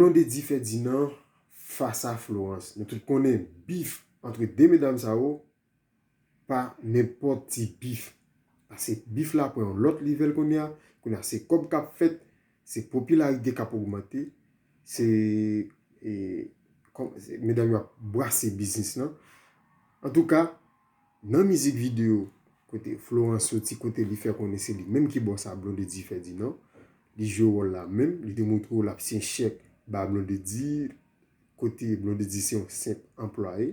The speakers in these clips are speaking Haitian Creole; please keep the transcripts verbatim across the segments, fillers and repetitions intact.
Blondedy Ferdinand fas a Florence. Nou tout konnen bif antre de medam sa yo pa nenpòt ti bif. Paske bif la pran yon lòt level kounye a. Kounye a se kòb k ap fèt, se popilarite k ap ogmante, se e, kòm, se medam yo ap brase biznis lan. Antouka, nan mizik videyo kote Florence soti, kote li fè konnen se li menm ki bòs a Blondedy Ferdinand, li jwe wòl la menm, li te montre w l ap siyen chèk ba Blondedy, kote Blondedy se yon senp anplwaye.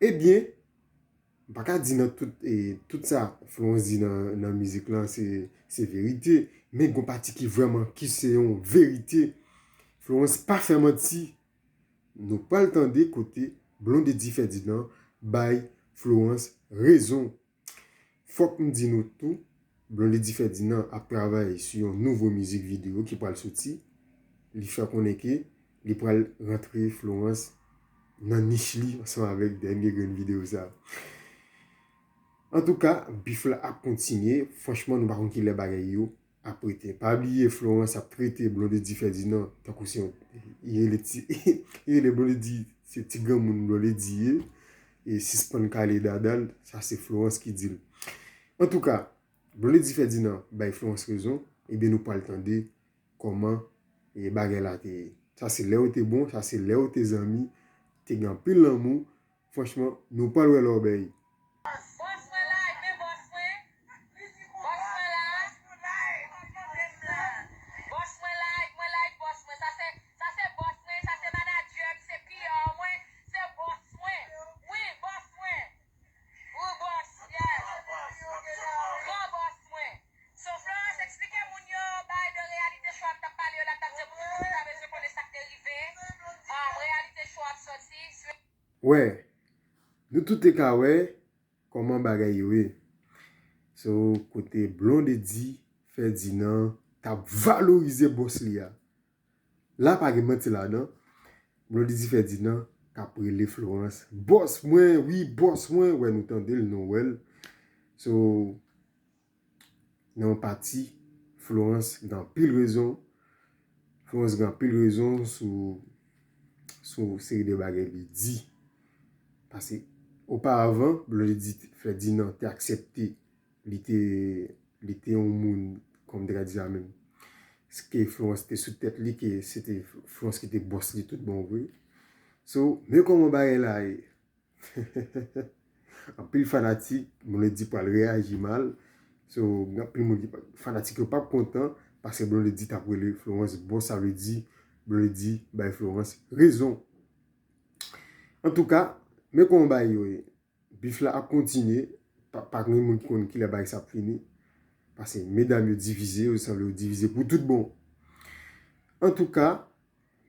Ebyen, m pa ka di nan tout, e, tout sa Florence di nan, nan mizik lan, se, se verite. Men gon pati ki vrèman, ki se yon verite. Florence pa fè manti. Nou pral tande kote Blondedy Ferdinand bay Florence rezon. Fòk m di nou tou, Blondedy Ferdinand ap travay sou yon nouvo mizik videyo ki pral soti. Li fè konnen ke li pral rantre Florence nan nich li ansanm avèk dènye grenn videyo sa. Antouka, bif la ap kontinye. Franchman, nou pa konn kilè bagay yo ap rete. Pa bliye, Florence ap trete Blondedy Ferdinand tankou se yon, li rele ti, li rele Blondedy, se ti granmoun Blondedy ye. E sispann kale dada l, sa se Florence ki di l. Antouka, Blondedy Ferdinand bay Florence rezon, ebyen nou pral tande kòman e bagay la te ye. Sa se lè yo te bon, sa se lè yo te zanmi, te gen anpil lanmou. Franchman, nou pral wè lòbèy. Bòs mwen la, men bòs mwen. Bòs mwen la. Bòs mwen la, mwen la, bòs mwen. Sa se, sa se bòs mwen, sa se manadjè m, se P R mwen, se bòs mwen. Wi, bòs mwen. Wi, bòs, yes. Gran bòs mwen. So, Florence, eksplike moun yo, bay de reyalite show a m t ap pale yo la, m t ap di yo pou tout moun ta bezwen konnen sa k te rive. Um, reyalite show a ap sòti. Wè, nou tout te ka wè kòman bagay yo ye. So, kote Blondedy Ferdinand t ap valorize bòs li a. La pa gen manti ladan. Blondedy Ferdinand k ap rele Florence bòs mwen, wi, bòs mwen. Wè, nou tande l, nou wè l. So, nan yon pati, Florence gen anpil rezon. Florence gen anpil rezon sou, sou seri de bagay li di. Paske, oparavan, Blondedy Ferdinand te aksepte li te, li te yon moun, kòm m te ka di sa menm, ke Florence te sou tèt li, ke se te Florence ki te bòs li tout bon vre. So, men kòman bagay la ye. Anpil fanatik, Blondedy pral reyaji mal. So, gen anpil moun ki pa, fanatik yo p ap kontan, paske Blondedy t ap rele Florence bòs, sa vle di Blondedy bay Florence rezon. Antouka, men kòman bagay yo ye. Bif la ap kontinye, pa, pa gen moun ki konn kilè bagay sa ap fini. Paske medam yo divize, yo sanble yo divize pou tout bon. Antouka,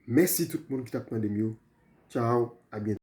mèsi tout moun ki t ap tande m yo. Tchaw, a byento.